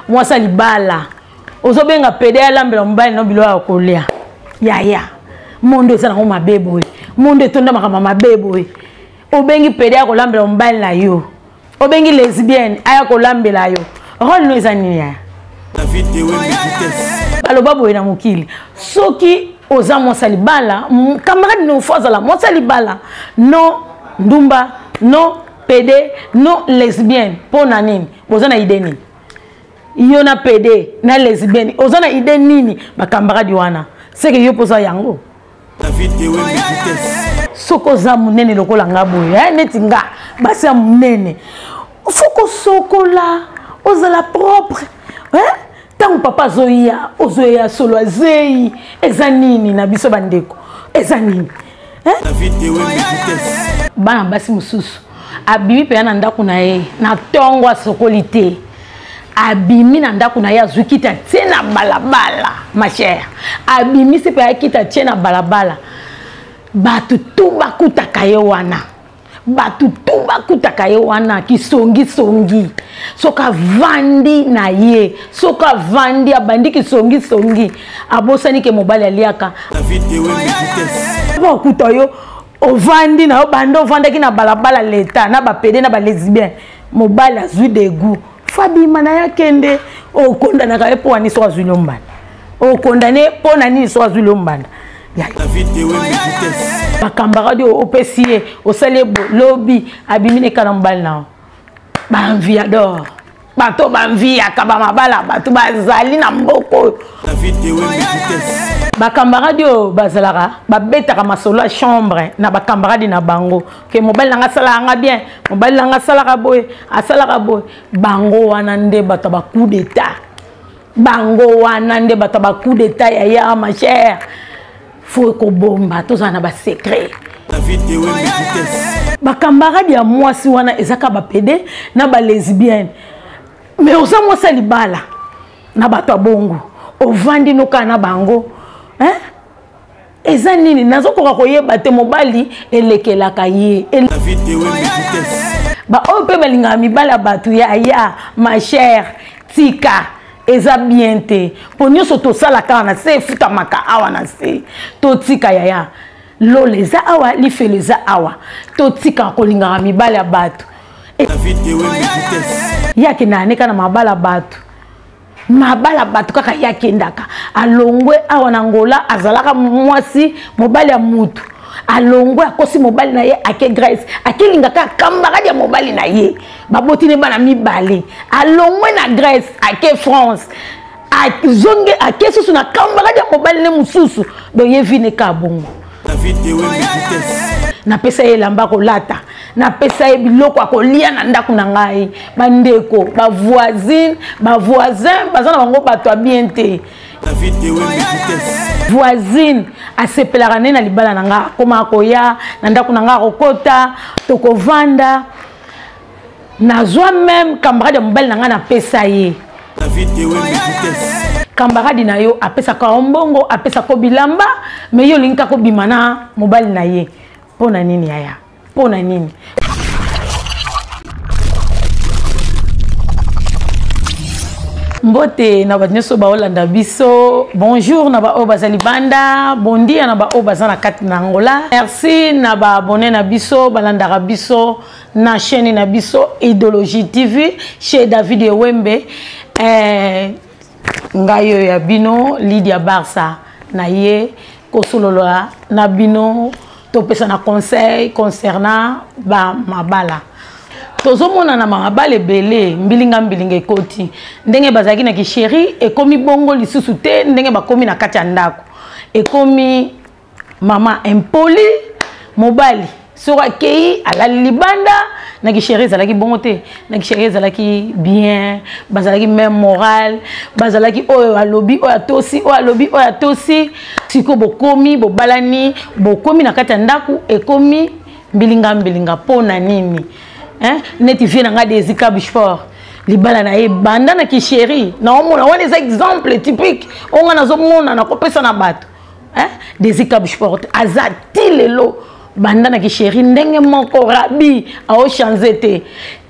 Mwasi ya libala ozobenga pede alambela mobali no biloko ya kolia. Yaya, mondo eza nango mabe boye, mondo etonda makambo mabe boye. Obengi pede ya kolambela mobali na yo, obengi lesbienne aya kolambela yo, role no eza nini yaya? Baloba boye na mokili, soki oza mwasi ya libala, camarade no fo azala mwasi ya libala, non ndumba, non pede, non lesbienne. Mpo na nini? Boza na idée nini? Yo na pede na lesbienne oza na idée nini? Bakambaradi wana seke yo mpoza yango. Soki oza monene lokola nga boye, neti nga basi ya monene, fo kosokola, ozala propre. Ntango papa azoya, ozoya solo azei. Eza nini na biso bandeko? Eza nini? Bana basi mosusu abimi mpenza na ndako na ye na ntongo, asokoli te, abimi na ndako na ye, azwi kiti atie na balabala. Ma chère, abimisi mpe akiti atie na balabala, bato tu bakutaka ye wana, bato tu bakutaka ye wana kisongisongi. Soki avandi na ye, soki avandi abandi kisongisongi, abosani ke mobali aliaka. Bakuta yo ovandi na yo, banda ovandaki na balabala leta na bapede na balesbien, mobali azwi dégoût, fabima na ye akende. Okondanaka ye mpo wani? Soki azwi lombanda, okondane mpo na nini? Soki azwi lombanda, bakambaradi opesi ye, osali ye lobi, abimi neka na mobali na yo. Baenviador, bato banviaka bamabala, bato bazali na mboka oyo. Bakambaradi oyo bazalaka babetaka masolo ya chambre na bakambaradi na bango ke mobali nanga asalaka nga bien, mobali nanga asalaka boye, asalaka boye. Bango wana nde bato ya bacoup d'état, bango wana nde bato ya bacoup d'état. Yaya, ma chère, fo kobomba, tozala na basecret. Bakambaradi ya mwasi wana eza kaka bapede na balesbienne, mais oza mwasi ya libala na bato ya bongo, ovandi nokaa na bango, hein? Eza nini? Nazokoka koyeba te. Mobali elekelaka ye. Baoyo mpe balingaka mibali ya bato, yaya, ma chère, tika, eza bien te. Mpo nyonso tosalaka awa na se efutamaka awa na se. Totika yaya, lola eza awa, lifelo eza awa. Totika kolingaka mibali ya bato. Ye akendaka neka na mabala bato, mabala bato kaka ye akendaka. Alongwe awa na Angola, azalaka mwasi mobali ya mutu, alongwe, akosi mobali na ye, ake Grèce, akelingaka akambaradi ya mobali na ye, baboti ne bana mibale. Alongwe na Grèce, ake France, azonge, ake susu na kambaradi ya mobali ne mosusu. Donc ye vi ne ka bongo. Napesa ye elamba kolata, napesa ye biloko ya kolia na ndako na ngai. Bandeko bavoisine, bavoisin baza na bango bato ya bien te. Voisine asepelaka nde na libala na ngai, akoma koya na ndako na ngai, akokota, tokovanda. Nazwa meme camarade ya mobali na ngai, napesa ye. Camarade na yo apesaka yo mbongo, apesaka bilamba, me yo olingi kaka obima na mobali na ye. Mpo na nini yaya? Mpo na nini? Mbote na bato nyonso baolanda biso, bonjour na baoyo baza libanda, bondia na baoyo baza na kati na Angola. Merci na baabone na biso balandaka biso na chaîne na biso Idéologie TV chez David Ewembe. Ngai oyo ya bino Lydia Barça na ye kosolola na bino, topesa na conseil concernant bamabala. Tozomona na mabala ebele mbilinga mbilinga ekoti. Ndenge bazalaki na kisheri ekomi bongo lisusu te, ndenge bakomi na kati ya ndako ekomi mama impoli, mobali soki akei alali libanda. Na kisheri ezalaki bongo te. Na kisheri ezalaki bien, bazalaki même moral, bazalaki oyo alobi oyo atosi, oyo alobi oyo atosi. Sikoyo bokomi bobalani, bokomi na kati ya ndako, ekomi mbilinga mbilinga. Mpo na nini, hein? Neti vie na ngai Desi Cabusport, libala na ye banda na kisheri, naomona wana eza exemple typique oyo ngai nazomona nakopesa na bato, hein? Desi Cabusport aza ti lelo. Banda na kisheri ndenge moko, rabi aochange te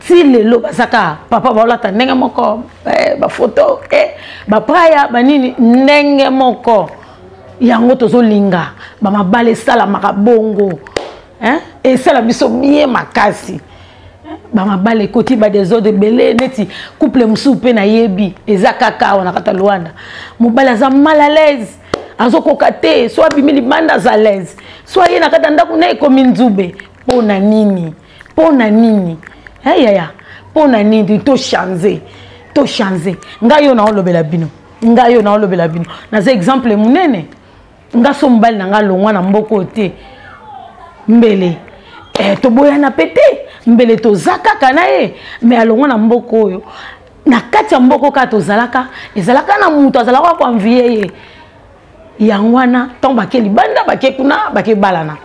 ti lelo. Bazaka papa baolata ndenge moko, eh, bafoto, eh, bapraya banini ndenge moko. Yango tozolinga bamabala esalamaka bongo, hein? Esala biso bien makasi. Bamabala ekoti badesordre ebele, neti couple mosusu mpe nayebi eza kaka awa na kati ya Luanda. Mobali aza mal à l'aise, azokoka te. So abimi libanda, aza à l'aise. So aye na kati ya ndako na ekomi nzube. Mpo na nini? Mpo na nini? Yaya, mpo na nini? Tochange, tochange. Ngai oyo naolobela bino, ngai oyo naolobela bino, naza exemple monene. Nga so mobali na nga longwa na mboka oyo te, mbele eh, toboyana mpe te, mbele toza kaka na ye. Me alongwa na mboka oyo, na kati ya mboka kaka tozalaka, ezalaka na moto azalaka koanvie ye. Yango wana ntango bake libanda, bake kuna, bake balana.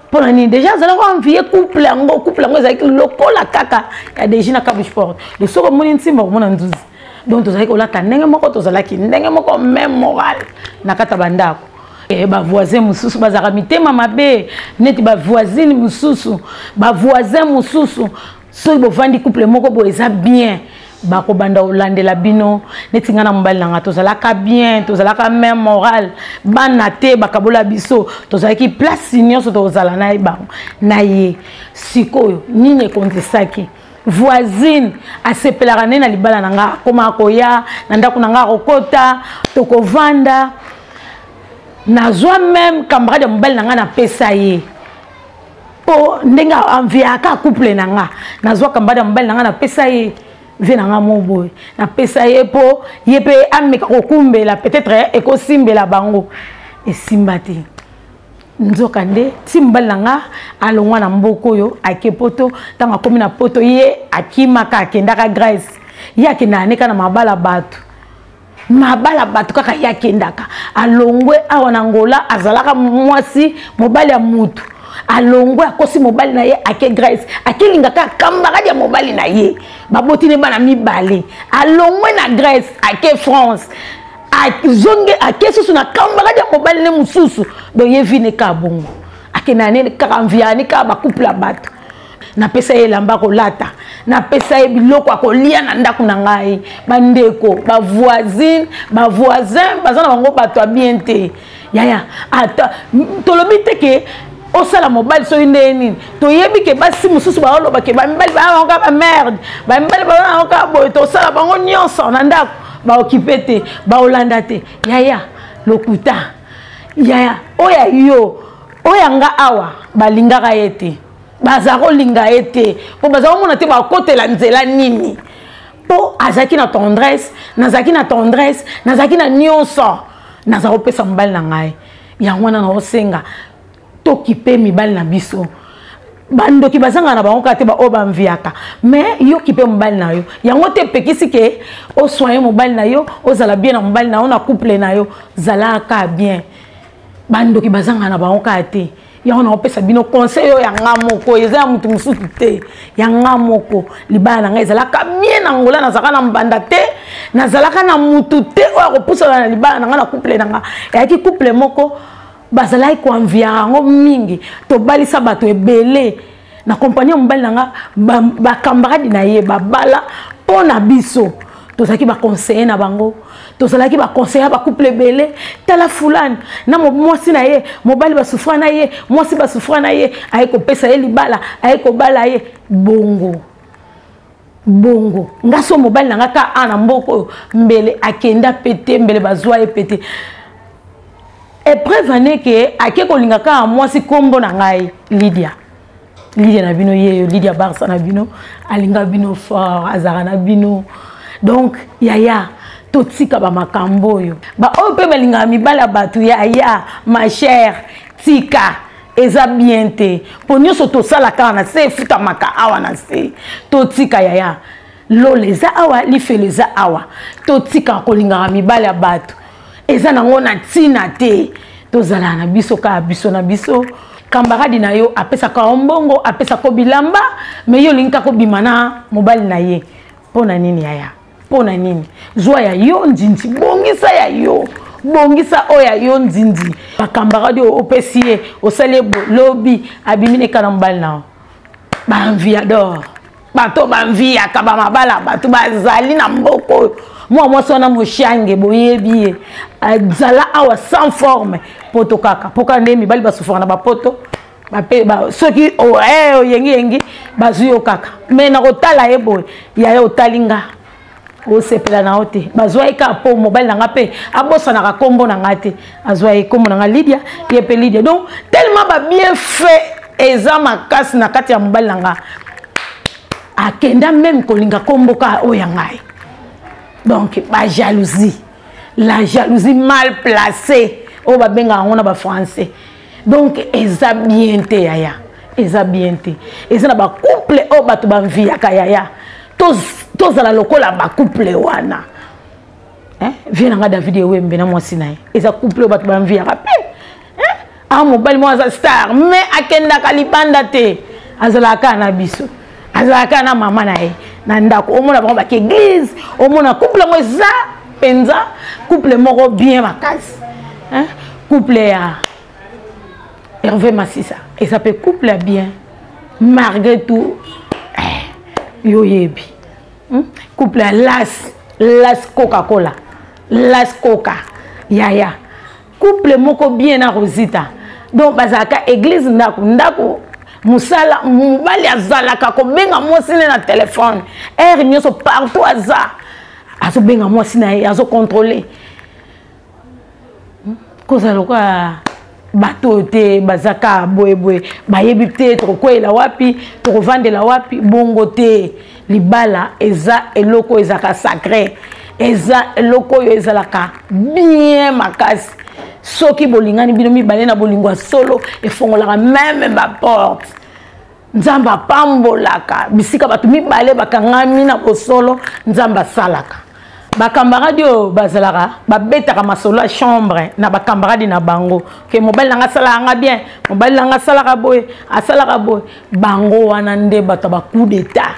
Mpo na nini? Deja azalaka envie couple yango. Couple yango ezalaki lokola kaka ya Deji na Kabush Port. Donc soki omoni ntimba, okomona nzuzi. Donc tozalaki kolata ndenge moko, tozalaki ndenge moko, même morale na kati ya bandako. E, bavoisin mosusu bazalaka mitema mabe, neti bavoisine mosusu, bavoisin mosusu. Soki bovandi couple moko boye, eza bien, bakobanda kolandela bino. Neti ngai na mobali na ngai, tozalaka bien, tozalaka même morale. Bana te bakabola biso, tozalaki place nyonso tozala na ye, bango na ye. Sikoyo nini ekondisaki? Voisine asepelaka nde na libala na ngai, akomaka koya na ndako na ngai, akokota, tokovanda. Nazwa même camarade ya mobali na ngai, napesa ye mpo ndenge enviaka couple na nga. Nazwa camarade ya mobali na nga, napesa ye vie na nga mo boye, napesa ye mpo ye mpe ameka kokumbela, peut-être ekosimbela bango. Esimba te. Nzoka nde ti mobali na nga alongwa na mboka oyo, ake Poto. Ntango akomi na Poto, ye akimaka, akendaka Grèce. Ye akendaka neka na mabala bato, mabala bato kaka ye akendaka. Alongwe awa na Ngola, azalaka mwasi mobali ya mutu. Alongwe, akosi mobali na ye, ake Grèce, akelingaka camarade ya mobali na ye, baboti ne bana mibale. Alongwe na Grèce, ake France, azonge, ake susu na camarade ya mobali ne mosusu. Donc ye vi ne kaka bongo, akendaka ne kaka mviani, kaka bacouple ya bato. Napesa ye elamba kolata, napesa ye biloko ya kolia na ndako na ngai. Bandeko bavoisine, bavoisin baza na bango bato ya bien te, yaya. Ata tolobi te ke osala mobali soki ndenge nini, toyebi ke basi mosusu baoloba ke bamibali baa bango kaka bamerde, bamibali baa bango kaka boye, tosala bango nyonso na ndako, baokipe te, baolanda te. Yaya, lokuta. Yaya, oyo ya yo, oyo ya nga awa, balingaka ye te, baza kolinga ye te, mpo baza komona te bakotela nzela nini. Mpo azalaki na tendresse, nazalaki na tendresse, nazalaki na nyonso naza kopesa mobali na ngai. Yango wana naosenga tokipe mibali na biso. Bandoki bazangaka na bango kaka te, baoyo bamviaka. Mais yoki mpe mobali na yo, yango te epekisi ke osoigne mobali na yo, ozala bien na mobali na yo, na couple na yo, zalaka bien. Bandoki bazangaka na bango kaka te. Yango naopesa bino conseil oyo ya nga moko, eza ya motu mosusu te, ya nga moko. Libala na ngai ezalaka bien na Ngola, nazalaka na mbanda te, nazalaka na mutu te oyo akopusana na libala na ngai, na couple na ngai. Eyaki couple moko bazalaki koanviaka yango mingi. Tobalisa bato ebele na kompani ya mobali na nga, bakambaradi na ye babala mpo na biso. Tozalaki baconseiller na bango, tozalaki baconseiller ya bacouple ebele. Tala fulani na mwasi na ye, mobali basufra na ye, mwasi basufra na ye, aye kopesa ye libala, aye kobala ye bongo bongo. Nga so mobali na nga ka a na mboka oyo, mbele akenda pe te, mbele bazwa ye pe te. Epreuve ane ke ake kolinga kaka mwasi nkombo na ngai Lydia. Lydia na bino yeyo, Lydia Barsa na bino, alinga bino fort, azalaka na bino. Donc yaya, totika bamakambo oyo. Baoyo mpe balingaka mibali ya bato, yaya, ma chère, tika, eza bien te. Mpo nyonso tosala kaka na se, efutamaka awa na se. Totika, yaya. Lola eza awa, lifelo eza awa. Totika kolingaka mibali ya bato, eza nango na ntina te. Tozalaka na biso kaka biso na biso. Kambaradi na yo apesaka yo mbongo, apesaka bilamba, me yo olingi kaka obima na mobali na ye. Mpo na nini, yaya? Mpo na nini? Zwa ya yo nzinzi, bongisa ya yo. Bongisa oyo ya yo nzinzi. Bakambaradi oyo opesi ye, osali ye lobi, abimi neka na mobali na yo. Ba enviador. Bato banviyaka bamabala, bato bazali na mboka oyo. Mwa mwasi wana moshange boyebi ye, azala awa sans forme, poto kaka mpoka nde mibali basufaka na bapoto bape ba, soki oyengi yengi bazwi yo kaka. Me na kotala ye boye, yaya otali nga osepela na yo te. Bazwa ye kaka mpo mobali na nga mpe abosanaka nkombo na nga te, azwa ye nkombo na nga Lydia, ye mpe Lydia. Donc tellement ba bienfait eza makasi na kati ya mobali na nga, akenda meme kolinga nkombo kaka oyo ya ngai. Donc ba jalousie, la jalousie mal placée oyo babengaka yango na bafrançais. Donc eza bien te yaya, eza bien te. Eza na bacouple oyo bato banviyaka yaya, tozala lokola bacouple wana. Vie na nga David Ewembe na mwasi na ye, eza couple oyo bato banviyaka mpe. A mobali moko aza star, mais akendaka libanda te, azalaka kaka na biso, azalaka kaka na mama na ye na ndako. Omona bango bake église, omona couple yango eza mpenza couple moko bien makasi. Couple ya Hervé Masisa eza mpe couple ya bien malgré tout. Yo yebi, Couple ya Las Las Coca-Cola, Las Coca yaya, couple moko bien na Rosita. Donc bazalaka église, ndako, ndako, mosala. Mobali azalaka kobenga mwasi ne na telefone heure nyonso, partout aza azobenga mwasi na ye, azocontrôle. Kozala lokola bato oyo te, baza kaka boyeboye, bayebi te tokokweyela wapi, tokovandela wapi, bongo te. Libala eza eloko oyo ezalaka sacré, eza eloko oyo ezalaka bien makasi. Soki bolingani bino mibale na bolingo ya solo, efongolaka meme baporte. Nzambe apambolaka bisika bato mibale bakangami na bosolo. Nzambe asalaka. Bakambaradi oyo bazalaka babetaka masolo ya chambre na bakambaradi na bango ke mobali nanga asalaka nga bien, mobali nanga asalaka boye, asalaka boye. Bango wana nde bato ya bacoup d'état,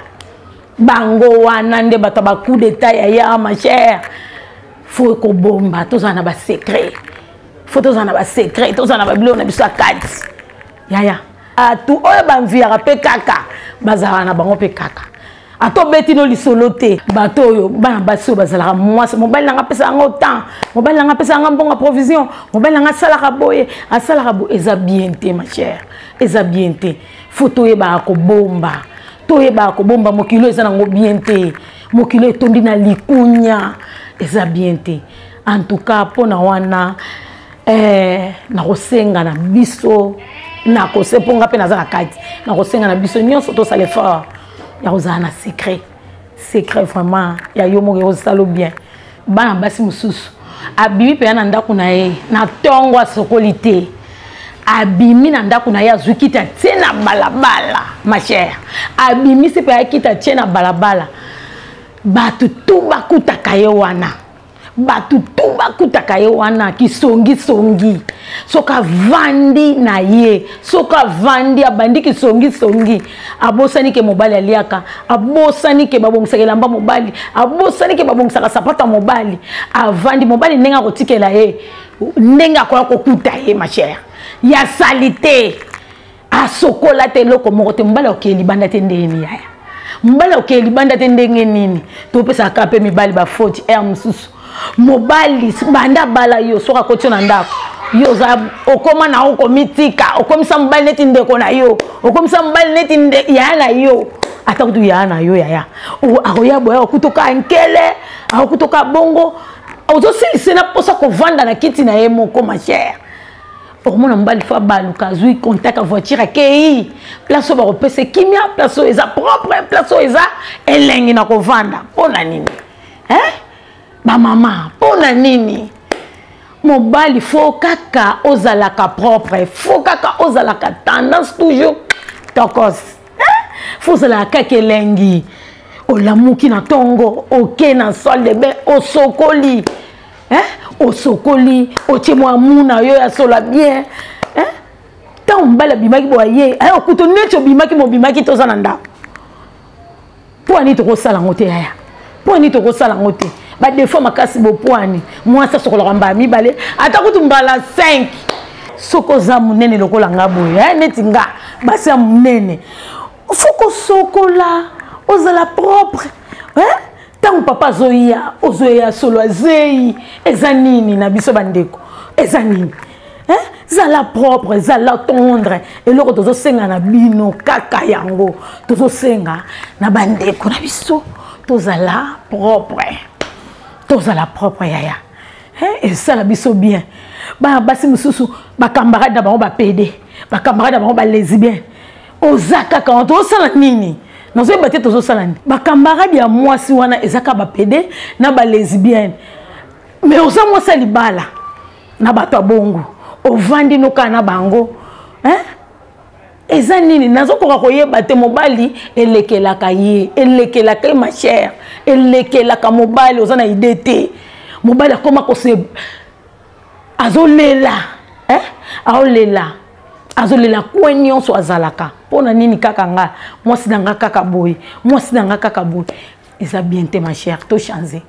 bango wana nde bato ya bacoup d'état. Yaya, ma chère, faut kobomba, tozala na basecret, faut tozala na basecret, tozala na babiloko na biso ya kati yaya. Atu oyo banviyaka mpe kaka bazalaka na bango mpe kaka, ata obeti no lisolo te. Bato oyo, bana basi oyo bazalaka mwasi, mobali nanga apesa yango temps, mobali nanga apesa yanga mbongo provision, mobali nanga asalaka boye, asalaka boye, eza bien te ma chère, eza bien te. Faut toyebaka kobomba, toyebaka kobomba. Mokili eza nango bien te, mokili etondi na likunya, eza bien te. En tout cas mpona wana nakosenga na biso, nakose mpo nga mpe naza na kati, nakosenga na biso nyonso tosala effort ya kozala na secret. Secret vraiment ya yo moko ekozala bien. Bana basi mosusu abimi mpenza na ndako na ye na ntongo, asokoli te, abimi na ndako na ye, azwi kiti atie na balabala. Ma chère, abimisi mpe akiti atie na balabala, bato tu bakutaka ye wana, bato tu bakutaka ye wana kisongisongi. Soki avandi na ye, soki avandi abandi kisongisongi, abosani ke mobali aliaka, abosani ke babongisaka elamba mobali, abosani ke babongisaka sapato ya mobali. Avandi, mobali ndenge akotikela ye, ndenge akoya kokuta ye, ma chère, ya saleté, asokola te, eloko moko te. Mobali akokee libanda te ndenge nini yaya? Mobali akokee libanda te ndenge nini? Topesaka mpe mibali bafoti aire mosusu. Mobali banda bala yo, soki akoti yo na ndako, yo oza okóma na okomitika, okomisa mobali neti ndeko na yo, okomisa mobali neti yaya na yo, ata kutu yaya na yo. Yaya akoya boya, akutoka nkele, akutoka bongo, ozosilisa na mposa kovanda na kiti na ye moko. Ma chère, okomona mobali faut abaluka, azwi contact ya voiture, akei place oyo bakopesa kimia, place oyo eza propre, place oyo eza elengi na kovanda. Mpo na nini, eh? Bamama, mpo na nini mobali faut kaka ozalaka propre, faut kaka ozalaka tendance toujours tokos, eh? Faut ozalaka kaka elengi. Olamuki na ntongo, oke na salle de bain, osokoli, eh? Osokoli, otie mwa muna yo ya sola bien, eh? Ntango mobali abimaki boya ye aye okuta neti obimaki, mobimaki, toza na ndako. Mpo ani tokosala yango te yaya? Mpo ani tokosala yango te? Badefo makasi bopwani. Mwasi asokolaka mbala mibale, ata kutu mbala 5. Soki oza monene lokola nga boye, eh, neti nga basi ya monene, fo kosokola, ozala propre, eh? Ntango papa azoya, ozoya solo azei, eza nini na biso bandeko, eza nini, eh? Zala propre, zala tendre. Eloko tozosenga na bino kaka yango, tozosenga na bandeko na biso, tozala propre, tozala propre yaya, eh? Esala biso bien. Bana basi mosusu, bacamarade na bango bapede, bacamarade na bango balesbien, oza kaka wana, tozosala nini? Nazoyeba te tozosala nini. Bacamarade ya mwasi wana eza kaka bapede na balesbienne, mais oza mwasi ya libala na bato ya bongo, ovandi nokaa na bango, hein? Eza nini? Nazokoka koyeba te. Mobali elekelaka ye, elekelaka ye, ma chère, elekelaka mobali. Oza na idée te. Mobali akoma kose azolela, eh? Aolela, azolela kwe nyonso azalaka. Mpo na nini kaka nga mwasi na nga kaka boye, mwasi na nga kaka boye? Eza bien te, ma chère, tochange.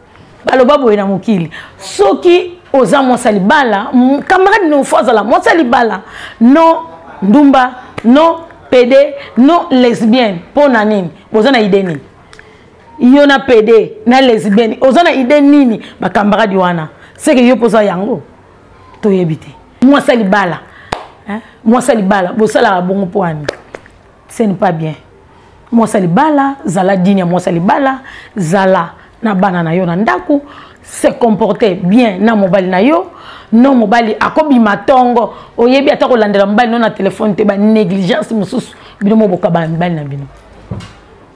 Baloba boye na mokili, soki oza mwasi ya libala, camarade no fo azala mwasi ya libala, non ndumba, non pede, non lesbienne. Mpo na nini? Boza na idée nini? Yo na pede na lesbienne, oza na idée nini? Bacamarade wana seke yo mpoza yango, toyebi te. Mwasi ya libala, mwasi ya libala, bosalaka bongo mpo wani? Ce n'est pas bien. Mwasi ya libala, zala digne ya mwasi ya libala, zala na bana na yo na ndako, se comporter bien na mobali na yo. Non, mobali akobima ntongo, oyebi ata kolandela mobali no na telefone te. Banégligence mosusu bino moboka bamibali na bino,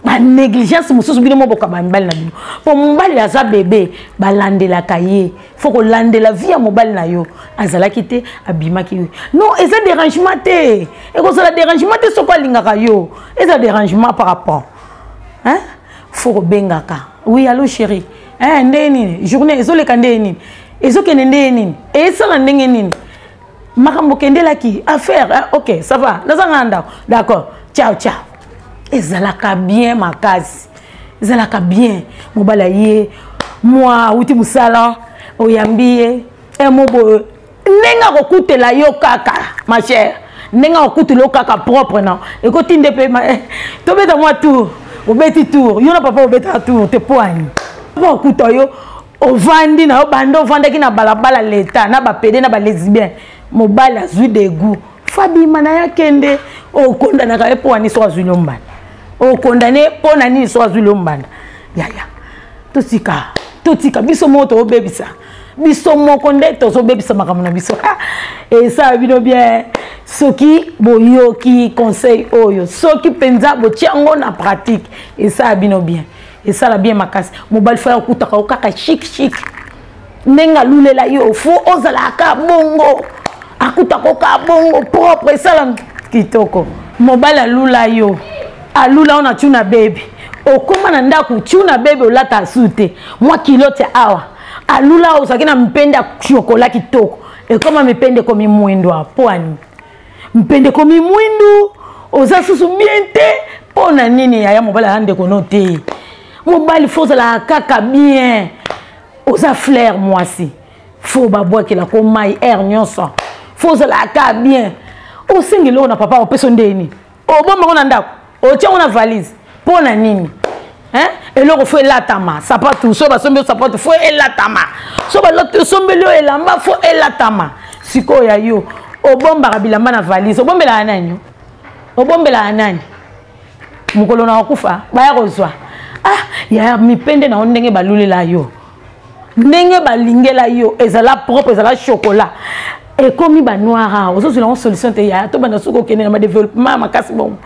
banégligence mosusu bino moboka bamibali na bino, mpo mobali aza bebe, balandelaka ye. Fo kolandela vie ya mobali na yo. Azalaki te, abimaki yo, non, eza dérangement te, ekozala dérangement te soki alingaka yo. Eza dérangement par rapport, hein? Fo kobengaka: oui, allo chéri, eh, ndenge nini journée ezoleka, ndenge nini ezokende, ndenge nini esala, ndenge nini makambo okendelaki affaire, eh, ok, ça va, nazanga na ndako, d'accord, ciao ciao. Ezalaka bien makasi, ezalaka bien. Mobali aye mwa awuti mosala, oyambi ye mo boye, ndenge akokutela yo kaka, ma chère, ndenge akokutela yo kaka propre na ekotinde mpe tobeta mwa tour. Obeti tour, yo na papa obetaka tour te, poani papa okuta yo ovandi na yo, banda ovandaki na balabala leta na bapede na balesbien. Mobali azwi dégoût, fabima na ye akende. Okondanaka ye mpo wani? So azwi lombanda, okondane mpo na nini? So azwi lombanda, yaya, totika, totika. Biso moko tozobebisa, biso moko nde tozobebisa makambo na biso. Esala bino bien soki boyoki conseil oyo, soki mpenza botia yango na pratique, esala bino bien, esala bien makasi. Mobali fo ya okutaka yo kaka chic chic, ndenge alulela yo, fo ozalaka bongo, akutaka oka bongo propre, esala kitoko. Mobali alula yo, alula yo na tuna bebe, okóma na ndako tuna bebe, olata asu te, mwa kilote awa. Alula ozalaki na mpende ya chokola kitoko, ekóma mipende ekomi mwindu. Apwani mpende ekomi mwindu, oza susu bien te. Mpo na nini, yaya? Mobali aza ndeko no te. Mobali fo ozalaka kaka bien, oza fleur mwasi, fo babwakela ko mai aire nyonso, fo ozalaka kaka bien. Osengeli oyo na papa opesa ndeni, obombango na ndako, otiango na valise, mpo na nini, hein? Eloko fo elatama, sapatu so basombi yo sapatu fo elatama, so basombeli yo elamba fo elatama. Sikoyo ya yo, obombaka bilamba na valise, obombelaka nani? Obombelaka nani? Mokolo na kokufa baya kozwa. Ah yaya, mipende na yo ndenge balulela yo, ndenge balingela yo, ezala propre, ezala chocolat, ekomi banoir awa, ozozwela yango solution te. Yaya, tobanda soki okende na badéveloppement ya makasi bongo,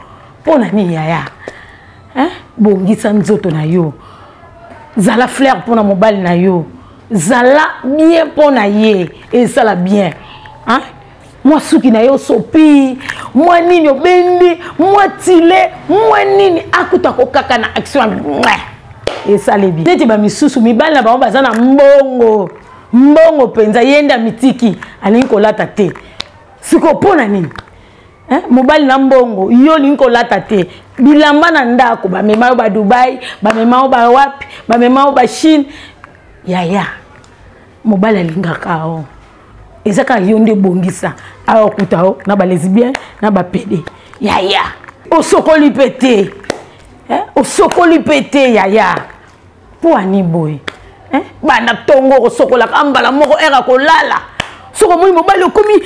mpo na nini, yaya, hein? Bongisa nzoto na yo, zala fleur mpona mobali na yo, zala bien mpo na ye, esala bien, hein? Mwa suki na yo osopi, mwa nini obendi, mwa tile, mwa nini, akutako kaka na action, esalebi neti bamisusu mibali na bango baza na mbongo, mbongo mpenza, ye nde amitiki, alingi kolata te. Sikoyo mpo na nini, eh? Mobali na mbongo, yo olingi kolata te, bilamba na ndako, bamema yo badubai, bamema yo bawapi, bamema yo bachine. Yaya, mobali alingaka o eza kaka yo nde bongisa awa okuta o na balesbien na bapede. Yaya, osokoli mpe te, eh? Osokoli mpe te yaya, mpo ani boye, eh? Banda ntongo okosokolaka mbala moko ere akolala. Soki omoni mobali okomi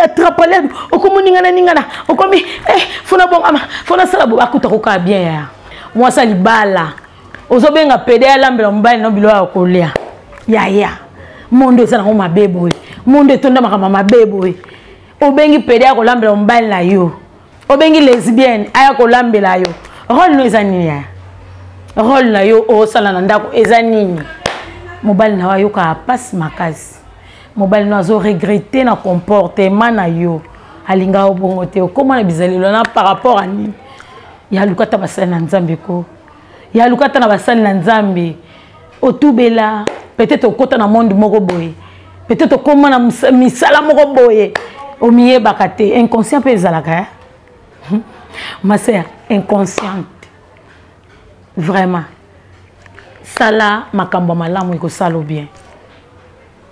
atrapale, okomi oningana ningana, okomi eh, fona bongama, fona sala bo, akuta kokaa bien. Yaya, mwasi ya libala ozobenga pede alambela mobali no biloko ya kolia. Yaya, mondo eza nango mabe boye, mondo etonda makambo mabe boye. Obengi pede ya kolambela mobali na yo, obengi lesbienne aya kolambela yo. Role no eza nini yaya? Role na yo osala na ndako eza nini? Mobali na yo ayokaka mpasi makasi, mobali no azo regrete na comportement na yo, alingaka yo bongo te. Okóma na bizalelo na par rapport a nini? Ya luka ata basali na Nzambe ko, ya luka ata na basali na Nzambe otubela. Peut-être okota na monde moko boye, peut-être okóma na misala moko boye, omiyebaka te. Inconscient mpe ezalaka, eh? Ma sœur inconsciente, vraiment sala makambo ya malamu, ekosala bien.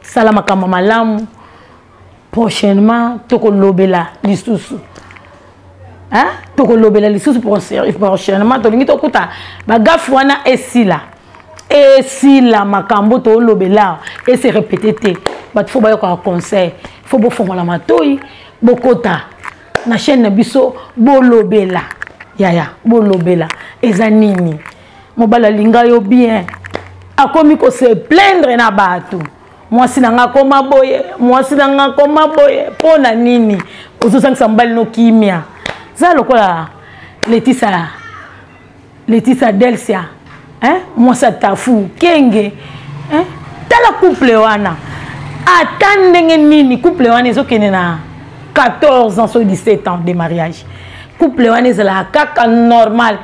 Sala makambo ya malamu. Prochainement tokolobela lisusu, hein? Tokolobela lisusu prochainement. Tolingi tokuta bagafe wana esila, esila makambo tolobela ese répété te. Bato fo bayokaka conseil, fo bofongola matoi, bokota na chaîne na biso, bolobela. Yaya, bolobela eza nini? Mobali alinga yo bien, akomi kose plaindre na bato: mwasi na nga akoma boye, mwasi na nga akoma boye. Mpo na nini ozozangisa mobali no kimia? Za lokola Letisa, Letisa Delsia, hein? Mwasi atafu kenge, hein? Tala couple wana, ata ndenge nini couple wana ezokende na 14 ans so 17 ans de mariage, couple wana ezalaka kaka normal.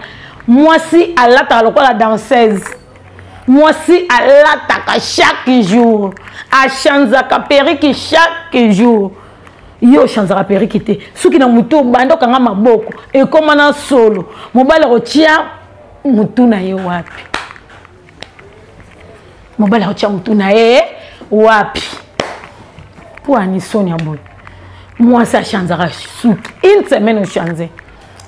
Mwasi alataka lokola danseuse, mwasi alataka chaque jour, achanzaka periki chaque jour. Yo ochanzaka periki te, soki na motu obanda okanga maboko ekóma na solo. Mobali akotia motu na ye wapi? Mobali akotia motu na ye wapi? Mpo ani soni ya boye? Mwasi achanzaka suki une semaine, ochanze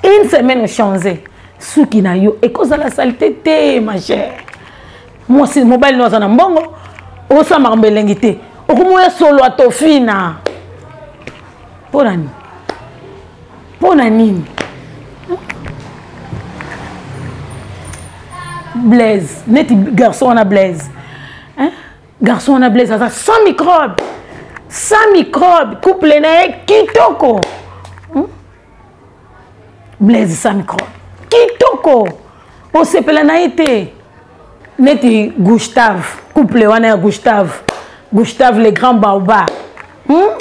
une semaine, ochanze suki na yo ekozala salite te. Ma chère mwasi, mobali no aza na mbongo, osala makambo elengi te, okomoya solo atofina. Mpo na nini? Mpo na nini? Blaise, neti garçon wana Blaise, hein? Garçon wana Blaise aza sans microbe, sans microbe. Couple na ye kitoko, Blaise sans microbe, kitoko, osepela na ye te. Neti Gustave, couple wana ya Gustave, Gustave le grand baoba,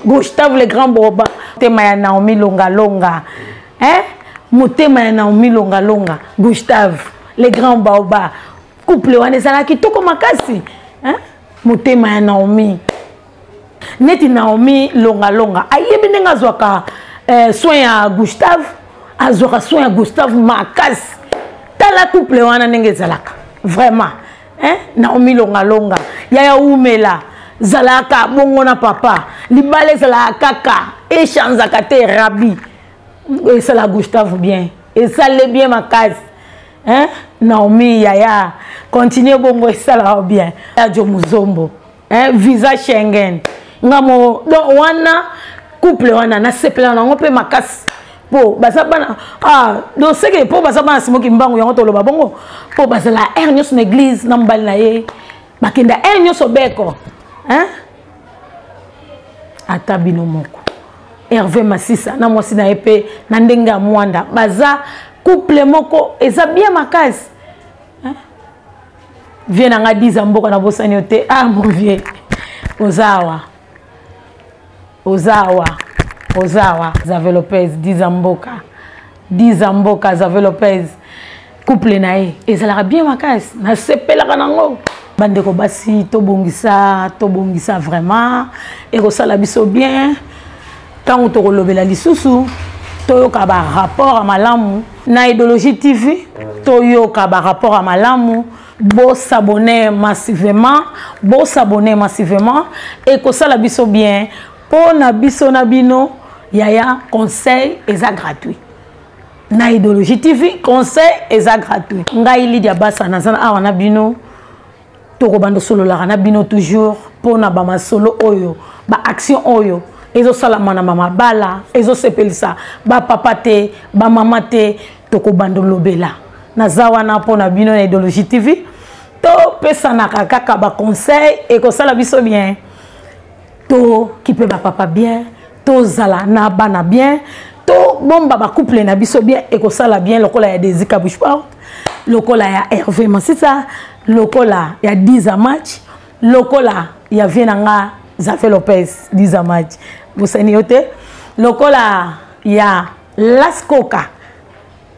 Gustave le grand baoba, motema ya Naomi Longalonga, hein? Motema ya Naomi Longalonga, Gustave le grand baoba, couple wana ezalaka kitoko makasi, hein? Motema ya Naomi, neti Naomi Longalonga ayebi ndenge azwaka soin ya Gustave, azwaka soin ya Gustave makasi. Tala couple wana ndenge ezalaka vraiment, hein? Naomi Longalonga, yaya, umela, zalaka bongo na papa. Libala ezalaka kaka, echanzaka te. Rabi esala Gustave bien, esale bien makasi, hein? Naomi yaya, continue bongo, esalaka bien. Ajo Muzombo, hein? Visa Schengen nga mo. Donc wana couple wana nasepela nango mpe makasi, mpo baza bana, ah, donc seke mpo baza bana simoki mbangu yango toloba bongo, mpo bazala heure nyonso na église na mobali na ye, bakenda heure nyonso beko, hein? Ata bino moko, Hervé Masisa na mwasi na ye mpe na ndenge ya mwanda, baza couple moko eza bien makasi, hein? Vie na nga diza mboka, nabosani yo te. Ah mon vieux, oza awa, oza awa, oza awa. Zave Lopez, diza mboka, diza mboka. Zave Lopez, couple na ye ezalaka bien makasi, nasepelaka nango. Bandeko basi, tobongisa, tobongisa vraiment, ekosala biso bien. Ntango tokolobela lisusu, toyoka barapport ya malamu na Idéologie TV, toyoka barapport ya malamu. Bosabonne massivement, bosabonne massivement, ekosala biso bien mpo na biso na bino. Yaya, conseil eza gratuit na Idéologie TV, conseil eza gratuit. Ngai Lydia Basa naza awa na bino, tokobanda osololaka na bino toujours mpona bamasolo oyo, baaction oyo ezosalama na mamabala, ezosepelisa bapapa te, bamama te. Tokobanda olobela. Naza wana mpona bino na Idéologie TV. Topesanaka kaka baconseil, ekosala biso bien. Tokipe bapapa bien, tozala na bana bien, tobomba bacouple na biso bien, ekosala bien. Lokola ya Desika Bushport, lokola ya Hervé Masisa, lokola ya Diza Match, lokola ya vie na nga Zafe Lopez, Diza Match bosani yo te, lokola ya Las Coca,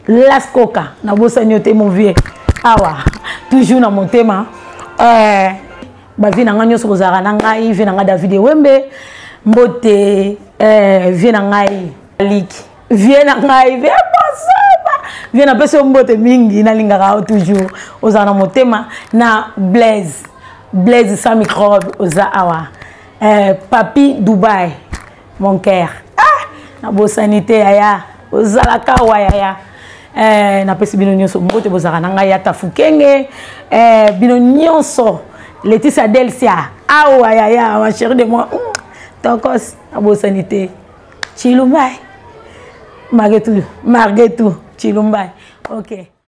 Las Coca nabosani yo te, mon vieux, awa toujours na motema. Bavie na ngai nyonso kozalaka na ngai, vie na ngai David Ewembe, mbote. Vie na ngai Liki, vie na ngai vie Bosaba, vie napesi yo mbote mingi, nalingaka yo toujours, ozala na motema. Na Blaise, Blaise sans microbe, oza awa. Papi Dubai, mon cœur, ah, nabosani te yaya, ozalaka awa yaya. Napesi bino nyonso mbote, bozalaka na ngai ya Tafukenge. Bino nyonso, Leticia Delcia awa yaya, ma chérie de moi, tokos, nabosani te. Chilumbai, malgré tout, malgré tout, Chilumbai, ok.